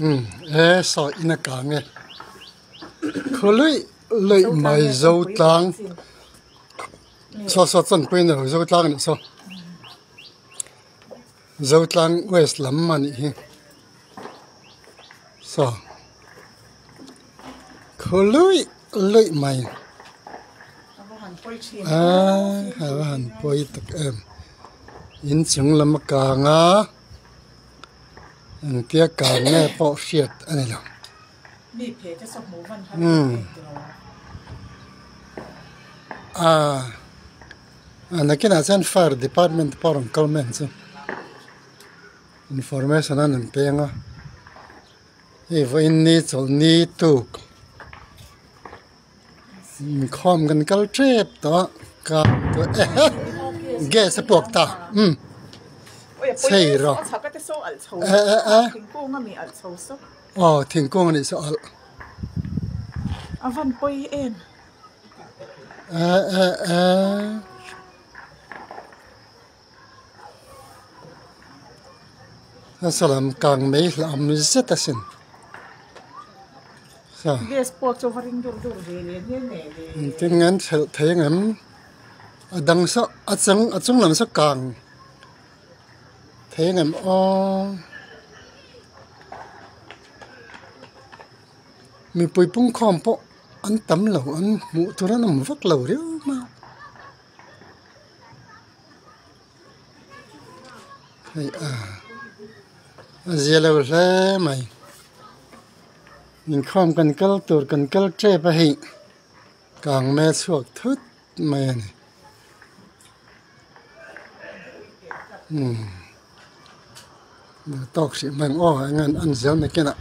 Umm e saw in a kang e khaw luih luih mai zo tlang saw saw chanpui a ni lo zo tlang a nih saw zo tlang west lam a nih hi saw khaw luih luih mai aaa a va han pawi tak em inchung lam a kang a. Engtia kar nge pawh hriat a ni lo. Umm aaa a nakinah chuan fire department te pawh a rawn kal mai ang chu information an rawn peng a hei vawiin ni chawlhni tuk inkhawm kan kal tep tawh a ka ehe gas a puak ta umm chei rawh eh eh eh aw thingkung a nih saw alh eh eh eh. Nasa lam kang mai hla awm zet asin. Sa. Gas pawh chu va ring dur dur ve le nge nge le. Engtin nge an thelh thei angem? A dang saw a chang a chung lam saw kang thei angem aw. Mipui pungkhawm pawh an tam lo an hmuh tur an awm vak lo riau mai a. Hei a a zia lo hle mai inkhawm kan kal tur kan kal tep a hei kang me chhuak thut mai a ni umm tawk hrih hman aw eng an zel mai kinah.